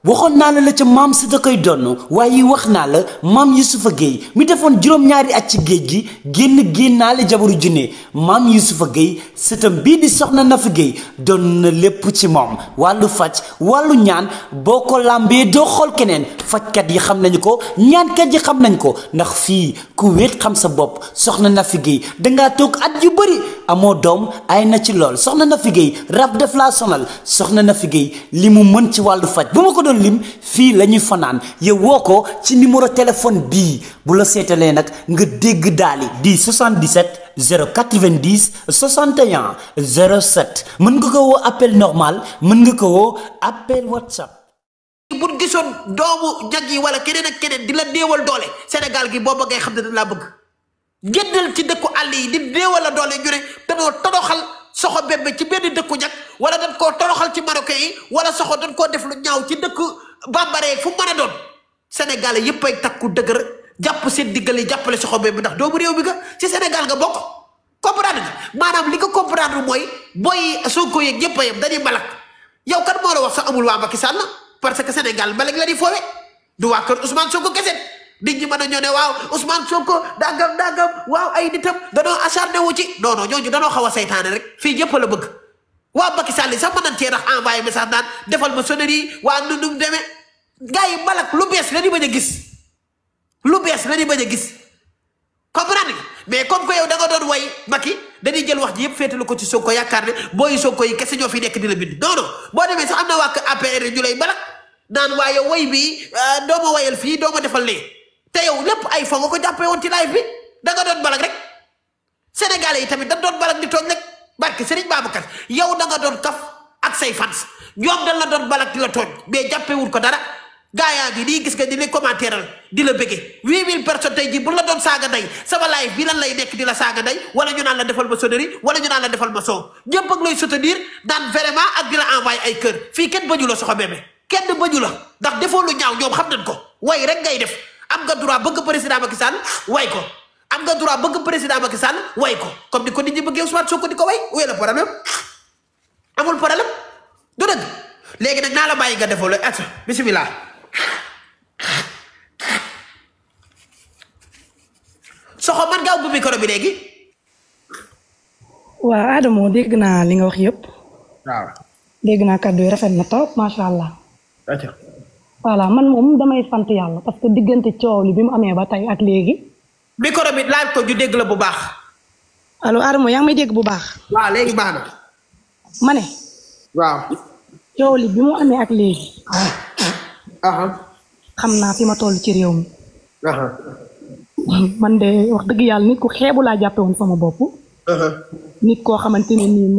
waxoon naa la ca maam si da koy donn waaye wax naa la maam Yusufa Gueye mi defoon juróom-ñaari at ci géej gi génnaale jabaru junne maam Yusufa Gueye sëtam bii di soxna Nafi Gueye doon na lépp ci moom wàllu faj wàllu ñaan boo ko làmbee doo xool keneen fajkat yi xam nañu ko ñaankat yi xam nañ ko ndax fii ku wéet xam sa bopp soxna Nafi Gueye dangaa toog at yu bëri amoo doom ay na ci lool soxna Nafi Gueye rab def laa sonal soxna Nafi Gueye li mu mën ci wàllu faj bu ma ko doon lim fii la ñuy fanaan yow woo ko ci numéro téléphone bii bu la seetalee nag nga dégg daali di 77 090 61 07 mën nga ko woo appel normal mën nga ko woo appel WhatsApp. bu gisoon doomu jag yi wala keneen ak keneen di la néewal doole Sénégal gi booba ngay xam ne dañ laa bëgg génnal ci dëkku àll yi di néewal la doole ñu ne danoo toroxal Soxo Bébé ci benn dëkku jag wala dañ koo toroxal ci Marocain yi wala Soxo dañ koo def lu ñaaw ci dëkk bambara fu mën a doon Sénégal yëpp ay takku dëgër jàpp seen diggale jàppale Soxo Bébé ndax doomu réew bi nga ci Sénégal nga bokk comprendre nga maanaam li nga comprendre mooy booy Sonko yeeg ñëpp a yem dañuy mbalak yow kan moo la wax sax amul waa Macky Sall parce que Sénégal mbalak la di foowe du waa kër Ousmane Sonko kese nit ñi mën a ñoo ne waaw Ousmane Sonko dangam waaw ay nitam danoo acharné wu ci non ñooñu danoo xaw a saytaane rek fii ñëpp la bëgg waa Macky Sall sax mën nañ cee rax envoyé message naan defal ma sonnerie waa nu mu demee gars yi mbalak lu bees la di bañ a gis lu bees la di bañ a gis comprendre nga mais comme que yow da nga doon way Macky dañuy jël wax ji yëpp féetalu ko ci Sonko yaakaar ne booy Sonko yi kese ñoo fi nekk di la bind non boo demee sax am na waa APR ñu lay mbalak naan waa yow way bi doo ma wayal fii doo ma defal lee te yow lépp ay fa nga ko jàppee woon ci live bi da nga doon balak rek Sénégalais yi tamit da doon balak di tooñ rek barke Serigne Babacar yow da nga doon kaf ak say fans ñoom dañ la doon balak di la tooñ mais jàppewul ko dara gaa yaa ngi nii gis nga di la commentéral di la bëggee 8000 personnes tey jii bu la doon saaga ndey sama live bi lan lay nekk di la saaga ndey wala ñu naan la defal ma sonnerie wala ñu naan la defal ma son ñëpp ak lay soutenir naan vraiment ak di la envoyé ay kër fii kenn bañu la Soxo Bébé kenn bañu la ndax defoo lu ñaaw ñoom xam nañ ko way rek ngay def am nga droit bëgg président Macky Sall way ko am nga droit bëgg président Macky Sall way ko comme ni ko nit ñi bëggee Ousmane Sonko di ko way wéy la problème amul problème du dëgg léegi nag naa la bàyyi nga defoo la at bisimilah. Soxo man nga ubbi micro bi léegi. waaw Adamo dégg naa li nga wax yëpp. waaw. dégg naa kàddu yi rafet na trop macha allah. voilà man moom damay sant yàlla parce que diggante coow li bi mu amee ba tey ak léegi. micro bi laaj ko ju dégg la bu baax. allo Adamo yaa ngi may dégg bu baax. waaw léegi baax na. ma ne. waaw. coow li bi mu amee ak léegi. xam naa fi ma toll ci réew mi. man de wax dëgg yàlla nit ku xeebu laa jàppe woon sama bopp. nit koo xamante ne nii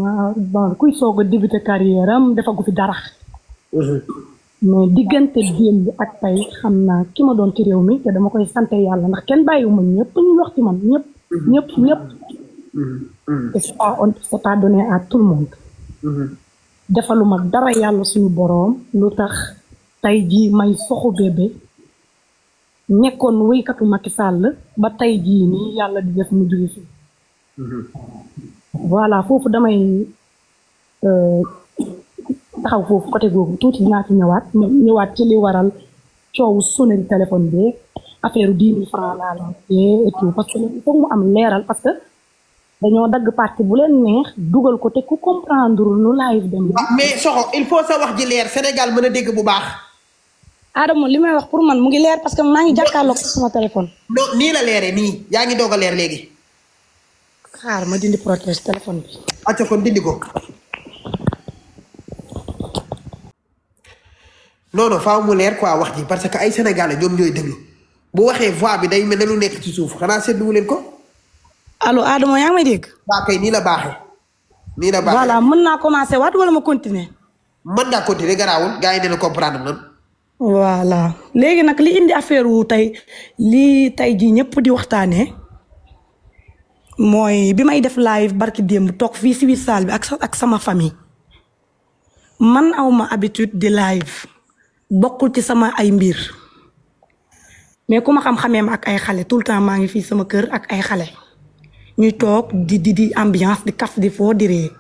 bon kuy soog a débuté carrière am defagu fi dara. mais diggante démb ak tey xam naa ki ma doon ci réew mi te dama koy sant yàlla ndax kenn bàyyiwuma ñëpp ñu wax ci man ñëpp. et c'est pas donné à tout le monde. defaluma dara yàlla suñu boroom lu tax tey jii may Soxo Bébé nekkoon wéykatu Macky Sall ba tey jii nii yàlla di def mu jóge fi. voilà foofu damay taxaw foofu côté googu tuuti dinaa ci ñëwaat ci li waral coowu sonnerie téléphone bi affaire 10 000 francs laa la et tout parce que foog mu am leeral parce que dañoo dagg parti bu leen neex dugal ko te ku comprendre nu live dem. mais Soxo il faut sa wax ji leer Sénégal mën a dégg bu baax. Adamo li may wax pour man mu ngi leer parce que maa ngi jàkkaarloo ko sama téléphone. non nii la leeree nii yaa ngi doog a leer léegi. xaar ma dindi protège téléphone bi. acca kon dindi ko. non faaw mu leer quoi wax ji parce que ay Sénégalais ñoom ñooy déglu bu waxee voix bi day mel ne lu nekk ci suuf xanaa seetlu leen ko. allo Adamo yaa ngi may dégg. waa kay nii la baaxee. nii la baaxee voilà mën naa commencer waat wala ma continuer. mën naa continuer garaawul gars yi dina comprendre nan. voilà léegi nag li indi affaire wu tey lii tey jii ñëpp di waxtaanee mooy bi may def live barki démb toog fii si biir salle bi ak sama famille man awma habitude di live bokkul ci sama ay mbir mais ku ma xam-xamee ma ak ay xale tout le temps maa ngi fii sama kër ak ay xale ñuy toog di ambiance di kaf di foo di ree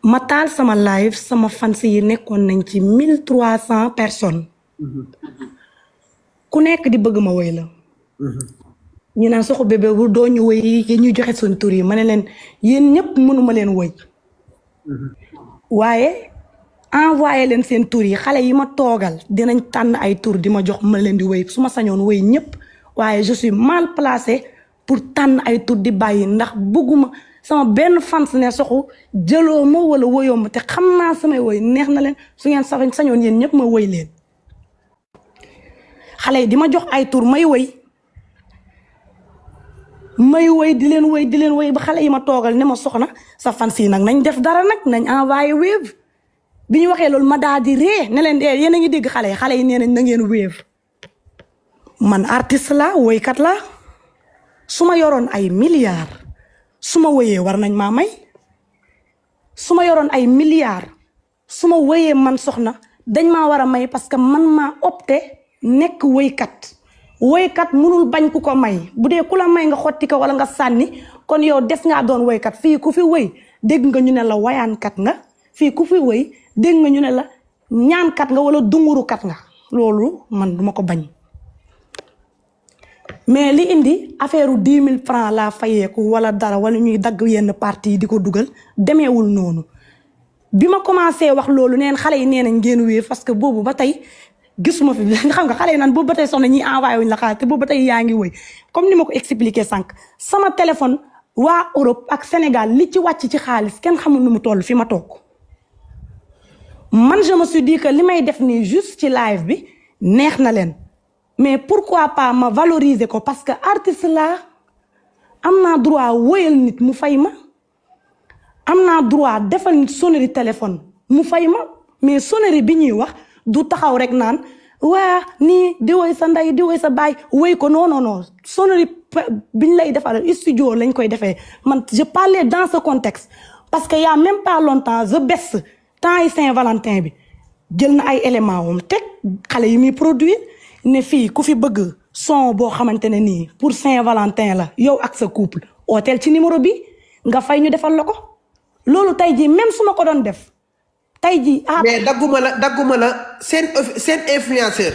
ma taal sama live sama fans yi nekkoon nañ ci 1300 personnes ku nekk di bëgg ma woy la ñu naan Soxu Bébé bu doo ñu woy yi ñuy joxe suñ tur yi ma ne leen yéen ñëpp mënuma leen woy waaye envoyé leen seen tur yi xale yi ma toogal dinañ tànn ay tur di ma jox ma leen di woy su ma sañoon woy ñëpp waaye je suis mal placé pour tànn ay tur di bàyyi ndax bëgguma sama benn fans ne Soxu jëloo ma wala woyoo ma te xam naa samay woy neex na leen su ngeen sañoon yéen ñëpp ma woy leen xale yi di ma jox ay tur may woy di leen woy ba xale yi ma toogal ne ma soxna sa fans yi nag nañ def dara nag nañ envoyé Wave bi ñu waxee loolu ma daal di ree ne leen yéen a ngi dégg xale yi nee nañ na ngeen Wave man artiste la woykat la su ma yoroon ay milliards su ma woyee war nañ maa may su ma yoroon ay milliards su ma woyee man soxna dañ maa war a may parce que man maa opté nekk woykat mënul bañ ku ko may bu dee ku la may nga xotti ko wala nga sànni kon yow des ngaa doon woykat fii ku fi woy dégg nga ñu ne la wayaankat nga fii ku fi woy dégg nga ñu ne la ñaankat nga wala dungurukat nga loolu man duma ko bañ mais li indi affaire u 10 000 francs laa fayeeku wala dara wala ñuy dagg yenn parti yi di ko dugal demeewul noonu bi ma commencé wax loolu neen xale yi nee nañ ngeen Wave parce que boobu ba tey gisuma fi xam nga xale yi naan boobu ba tey soxna ñi envoyé wuñ la xaalis te boobu ba tey yaa ngi woy comme ni ma ko expliqué sànq sama téléphone waa Europe ak Sénégal li ci wàcc ci xaalis kenn xamul nu mu toll fi ma toog man je me suis dit que li may def nii juste ci live bi neex na leen mais pourquoi pas ma valoriser ko parce que artiste laa am naa droit woyal nit mu fay ma am naa droit defal nit sonnerie téléphone mu fay ma mais sonnerie bi ñuy wax du taxaw rek naan waa nii di woy sa ndey di woy sa baay woy ko non sonnerie biñ lay defal studio lañ koy defee man je parlais dans ce contexte parce que y a même pas longtemps The Best temps yi Saint-Valentin bi jël na ay éléments wam teg xale yi muy produire ne fii ku fi bëgg son boo xamante ne nii pour Saint-Valentin la yow ak sa couple hôtel ci numéro bi nga fay ñu defal la ko loolu tey jii même su ma ko doon def tey jii mais dagguma la seen influenceur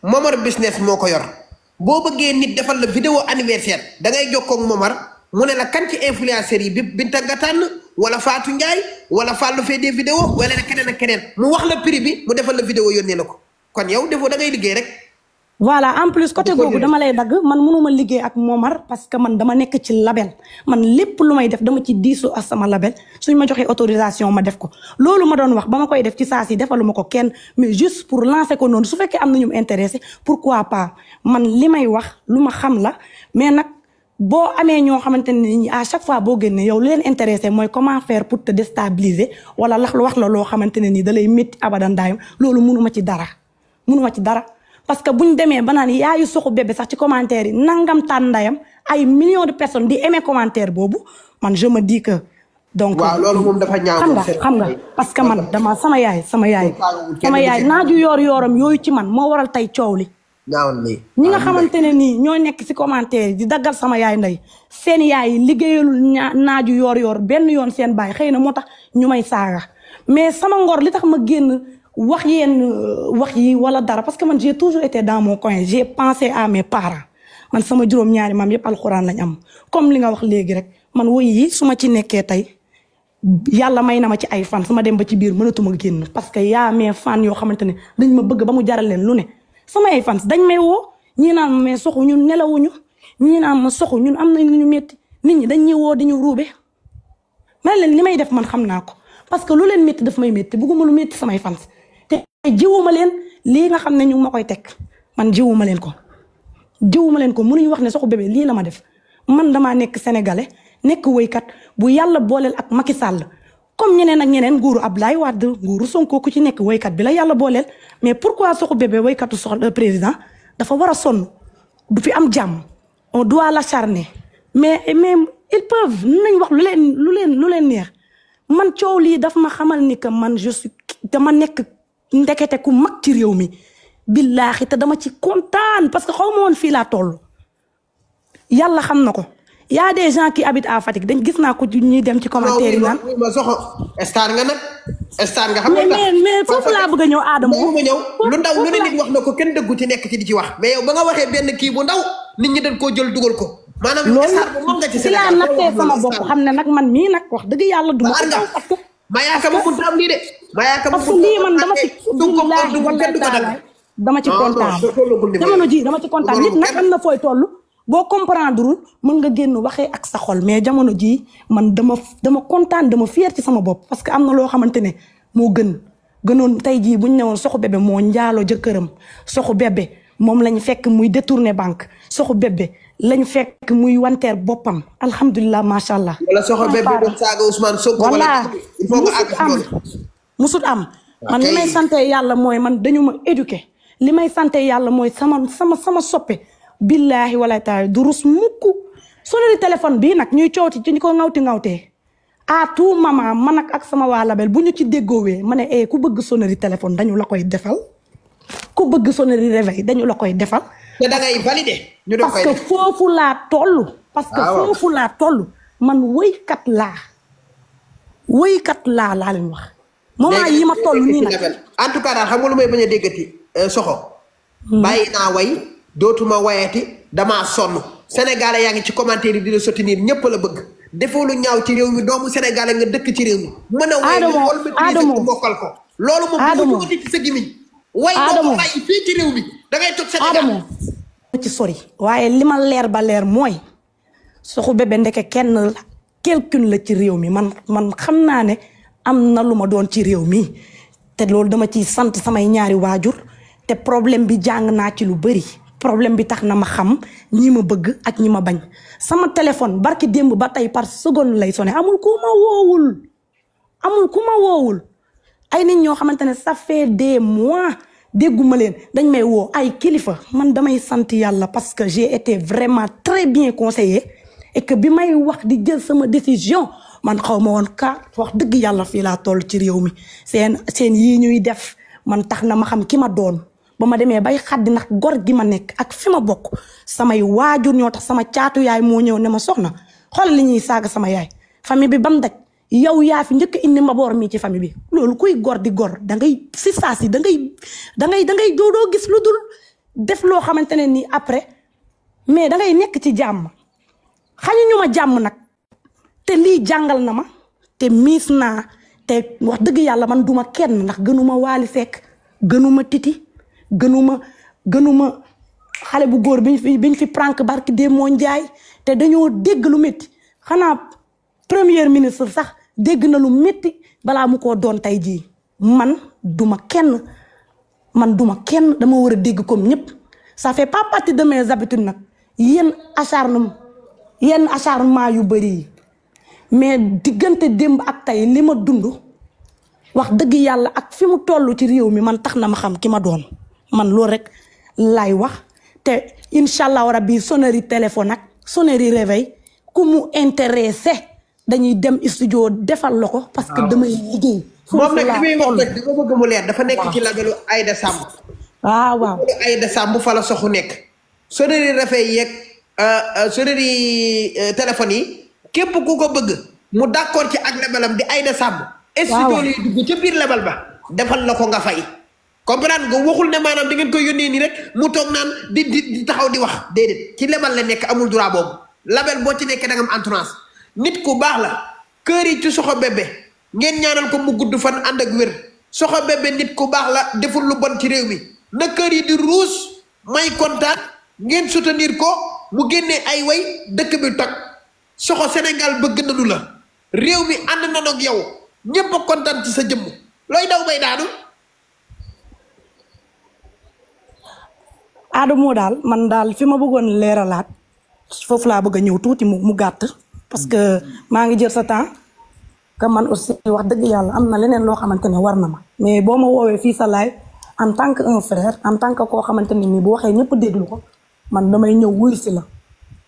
Momar Business moo ko yor boo bëggee nit defal la vidéo anniversaire da ngay jokkoo ak Momar mu ne la kan ci influenceur yi bi Binta nga tànn wala Fatou Ndiaye wala Fallou fait des vidéos wala ne keneen ak keneen mu wax la prix bi mu defal la vidéo yónnee la ko kon yow defoo da ngay liggéey rek. voilà en plus côté googu dama lay dagg man mënuma liggéey ak Momar parce que man dama nekk ci label man lépp lu may def dama ci diisoo ak sama label suñ ma joxee autorisation ma def ko loolu ma doon wax ba ma koy def ci saa si defaluma ko kenn mais juste pour lancer ko noonu su fekkee am na ñu mu intéressé pourquoi pas man li may wax lu ma xam la mais nag boo amee ñoo xamante ne ni à chaque fois boo génnee yow li leen intéressé mooy comment faire pour te déstabiliser wala wax la loo xamante ne nii da lay métti abadan daayam loolu mënuma ci dara parce que buñ demee ba naan yaayu Soxu Bébé sax ci commentaire yi nangam tàndayam ay millions de personnes di aimer commentaire boobu man je me dis que. donc waaw loolu moom dafa ñaaw xam nga parce que man dama sama yaay naaju yooram yooyu ci man moo waral tey coow li. ñi nga xamante ne nii ñoo nekk ci commentaire yi di daggal sama yaay ndey seen yaay yi liggéeyalul naaju yoor benn yoon seen baay xëy na moo tax ñu may saaga mais sama ngor li tax ma génn. wax yi wala dara parce que man j'ai toujours été dans mon coin j'ai pensé à mes parents man sama juróom-ñaari maam yëpp alxuraan lañ am comme li nga wax léegi rek man woy yi su ma ci nekkee tey yàlla may na ma ci ay fan su ma dem ba ci biir mënatuma génn parce que yaa mes fan yoo xamante ne dañ ma bëgg ba mu jaral leen lu ne sama ay fans dañ may woo ñii naan ma mais Soxu ñun nelawuñu ñii naan ma Soxu ñun am nañ lu ñu métti nit ñi dañ ñuy woo di ñu ruube man leen li may def man xam naa ko parce que lu leen métti daf may métti bëgguma lu métti samay fans jiwuma leen lii nga xam ne ñu ma koy teg man jiwuma leen ko mënuñu wax ne Soxu Bébé lii la ma def man damaa nekk sénégalais nekk woykat bu yàlla booleel ak Macky Sall comme ñeneen ak ñeneen nguuru Abdoulaye Wade nguuru Sonko ku ci nekk woykat bi la yàlla booleel mais pourquoi Soxu Bébé woykatu président dafa war a sonn du fi am jàmm on doit l'acharner mais ils peuvent nañ wax lu leen neex man coow lii daf ma xamal ni que man dama nekk ndekete ku mag ci réew mi billaahi te dama ci kontaan parce que xaw ma woon fii laa toll yàlla xam na ko y a des gens qui habitent à Fatick dañ gis naa ko ñuy dem ci commentaire yi naan. ma soxo star nga nag. star nga xam nga mais foofu laa bëgg a ñëw Adamo. ma ñëw lu ndaw lu ne nit wax na ko kenn dëggu ci nekk ci di ci wax. mais yow ba nga waxee benn kii bu ndaw nit ñi dañ koo jël dugal ko. maanaam star bu moom nga ci Sénégal loolu nattee sama bopp xam ne nag man mii nag wax dëgg yàlla du ma ko daw parce que. ma yaakaar ma mënut am lii de. ma yaakaar ma parce que lii man dama ci. dama ci kontaan jamono ji dama ci kontaan nit nag am na fooy toll. boo comprendre mën nga génn waxee ak sa xol mais jamono jii man dama kontaan dama fier ci sama bopp parce que am na loo xamante ne moo gënoon tey jii bu ñu ne woon Soxu Bébé moo njaaloo jëkkëram Soxu Bébé moom lañ fekk muy détourné banque Soxu Bébé lañ fekk muy wanteer boppam alhamdulilah macha allah. wala Soxu Bébé doon saaga Ousmane Sonko. voilà musut am man li may sante yàlla mooy man dañu ma éduqué li may sante yàlla mooy sama soppe. billahi wala taala du rus mukk sonnerie téléphone bii nag ñuy coowti ci ñu ko ŋawtee à tout moment man ak sama waa label bu ñu ci déggoowee ma ne ku bëgg sonnerie téléphone dañu la koy defal ku bëgg sonnerie réveil dañu la koy defal. te da ngay valider. ñu doon koy parce que foofu laa toll. parce que foofu laa toll man woykat laa laa leen wax. moment yi ma toll nii nag en tout cas daal xam nga lu may bañ a déggati Soxo. bàyyi naa way. dootuma wayati damaa sonn sénégalais yaa ngi ci commentaire yi di la soutenir ñëpp la bëgg defoo lu ñaaw ci réew mi doomu sénégalais nga dëkk ci réew mi. mën a way Adamo bokkal ko. loolu moom bu ci sa gimiñ. way doo bàyyi fii ci réew mi da ngay toog Sénégal. Adamo ci sori. waaye li ma leer ba leer mooy Soxu Bébé ndeke kenn la quelqu'un la ci réew mi man xam naa ne am na lu ma doon ci réew mi te loolu dama ciy sant samay ñaari waajur te problème bi jàng naa ci lu bëri. problème bi tax na ma xam ñi ma bëgg ak ñi ma bañ sama téléphone barki démb ba tey par seconde lay sonné amul ku ma woowul ay nit ñoo xamante ne ça fait des mois dégguma leen dañ may woo ay kilifa man damay sant yàlla parce que j'ai été vraiment très bien conseillée et que bi may wax di jël sama décision man xaw ma woon wax dëgg yàlla fii laa toll ci réew mi seen yii ñuy def man tax na ma xam ki ma doon ba ma demee bay xaddi ndax gor gi ma nekk ak fi ma bokk samay waajur ñoo tax sama caatu yaay moo ñëw ne ma soxna xool li ñuy saaga sama yaay famille bi bam daj yow yaa fi njëkk indi mbaboor mi ci famille bi loolu kuy gor di gor da ngay si saa si da ngay doo gis lu dul def loo xamante ne nii après mais da ngay nekk ci jàmm xañu ñu ma jàmm nag te lii jàngal na ma te miis naa te wax dëgg yàlla man duma kenn ndax gënuma Waly Seck gënuma Titi gënuma xale bu góor biñ fi prank barki dee moo njaay te dañoo dégg lu métti xanaa premier ministre sax dégg na lu métti balaa mu koo doon tey jii man duma kenn dama war a dégg comme ñëpp ça fait pas partie de mes habitudes nag yenn acharnement yu bëri yi mais diggante démb ak tey li ma dund wax dëgg yàlla ak fi mu toll ci réew mi man tax na ma xam ki ma doon man loolu rek laay wax te incha allah rabbi sonnerie téléphone ak sonnerie réveil ku mu intéressé dañuy dem studio defal la ko parce que damay liggéey. moom nag li muy wax nag dama bëgg mu leer dafa nekk ci labelu Aïda Samb. waaw Aïda Samb fa la Soxu nekk. sonnerie réveil yeeg sonnerie téléphone yi képp ku ko bëgg mu d'accord ci ak labelam di Aïda Samb. studio lay dugg ca biir label ba defal la ko nga fay. comprendre nga waxul ne maanaam da ngeen koy yónnee nii rek mu toog naan di taxaw di wax déedéet ci lebal la nekk amul droit boobu label boo ci nekkee da nga am entourage nit ku baax la kër yi ci Soxo Bébé ngeen ñaanal ko mu gudd fan ànd ak wér Soxo Bébé nit ku baax la deful lu bon ci réew mi na kër yi di ruus may kontaan ngeen soutenir ko mu génnee ay way dëkk bi toj Soxo Sénégal bëgg nañu la réew mi ànd na ak yow ñëpp a kontaan ci sa jëmm looy daw bay daanu. Adamo daal man daal fi ma bëggoon leeralaat foofu laa bëgg a ñëw tuuti mu gàtt parce que maa ngi jël sa temps que man aussi wax dëgg yàlla am na leneen loo xamante ne war na ma mais boo ma woowee fii sa live en tant que un frère en tant que koo xamante ne nii bu waxee ñëpp déglu ko man damay ñëw wuyu si la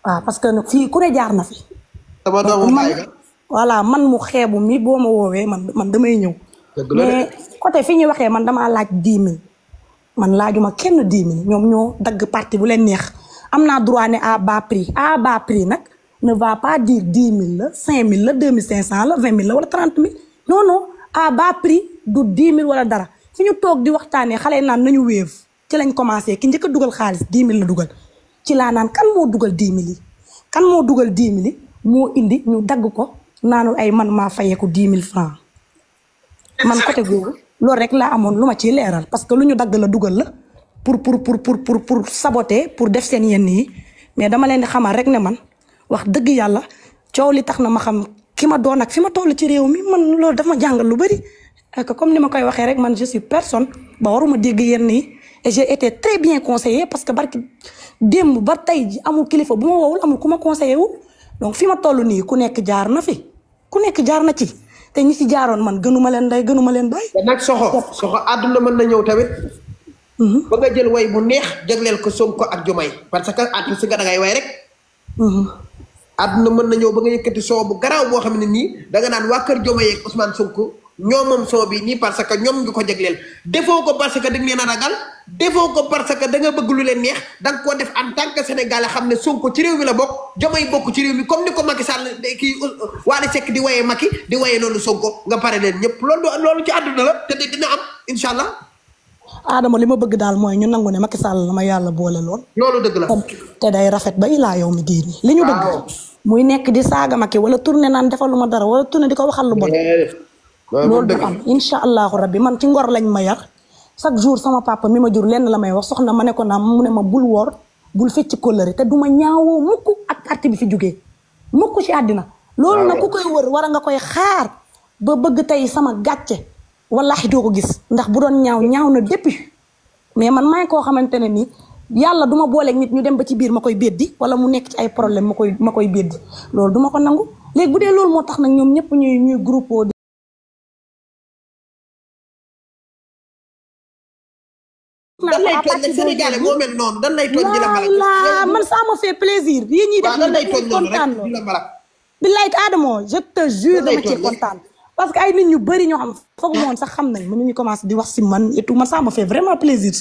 waaw parce que fii ku ne jaar na fi. voilà man mu xeebu mi boo ma woowee man damay ñëw. mais côté fi ñuy waxee man damaa laaj 10 000. man laajuma kenn 10 000 ñoom ñoo dagg parti bu leen neex am naa droit ne à bas prix nag ne va pas dire 10 000 la 5 000 la 2500 la 20 000 la wala 30 000 non non à bas prix du 10 000 wala dara fi ñu toog di waxtaanee xale naan nañu wéev ci lañ commencé ki njëkk a dugal xaalis 10 000 la dugal ci laa naan kan moo dugal 10 000 yi kan moo dugal 10 000 yi moo indi ñu dagg ko naanul ay man maa fayeeku 10 000 francs man côté googu loolu rek laa amoon lu ma ciy leeral parce que lu ñu dagg la dugal la pour saboter pour def seen yenn yi mais dama leen di xamal rek ne man wax dëgg yàlla coow li tax na ma xam ki ma doon ak fi ma toll ci réew mi man loolu dafa ma jàngal lu bëri ak comme ni ma koy waxee rek man je suis personne ba waruma dégg yenn yi et j'ai été très bien conseillée parce que barki démb ba tey ji amul kilifa bu ma woowul amul ku ma conseillé wul donc fi ma toll nii ku nekk jaar na fi ku nekk jaar na ci te ñi ci jaaroon man gënuma leen day gënuma leen bay. te nag soxo àdduna mën na ñëw tamit. ba nga jël way bu neex jagleel ko Sonko ak Diomaye parce que artiste nga da ngay way rek. àdduna mën na ñëw ba nga yëkkati soo bu garaaw boo xam ne nii da nga naan waa kër Diomaye ak Ousmane Sonko ñoo moom soo bi nii parce que ñoom nga ko jagleel defoo ko parce que da nga leen a ragal defoo ko parce que da nga bëgg lu leen neex da nga koo def en tant que sénégalais xam ne Sonko ci réew mi la bokk Diomaye bokk ci réew mi comme ni ko Macky Sall kii Wally Seck di wayee Macky di wayee loolu Sonko nga pare leen ñëpp loolu ci àdduna la te dina am incha allah. Adama li ma bëgg daal mooy ñu nangu ne Macky Sall la ma yàlla boole lool. loolu dëgg la. te day rafet ba ilaa yow mi diini li ñu bëgg. muy nekk di saaga Macky wala tourné naan defaluma dara wala tourné di ko waxal lu bon. loolu du am incha allahu rabbi man ci ngor lañ ma yar chaque jour sama papa mi ma jur lenn la may wax soxna ma ne ko naam mu ne ma bul woor bul fecc kóllëre te du ma ñaawoo mukk ak parti bi fi jógee mukk ci àddina. loolu nag ku koy wër war nga koy xaar ba bëgg tey sama gàcce. wallahi doo ko gis ndax bu doon ñaaw na depuis mais man maay koo xamante ne nii yàlla du ma booleeg nit ñu dem ba ci biir ma koy beddi wala mu nekk ci ay problème ma koy beddi loolu du ma ko nangu léegi bu dee loolu moo tax nag ñoom ñëpp ñuy groupe dan lay tooñ nag Sénégalais moo mel noonu dan lay tooñ di la malak man ça me fait plaisir yéen ñi def dan lay tooñ noonu rek di la malak billaay Adamo je te jure dama ci kontaan parce que ay nit ñu bëri ñoo xam foog moon sax xam nañ mën nañu commencé di wax si man et tout man ça me fait vraiment plaisir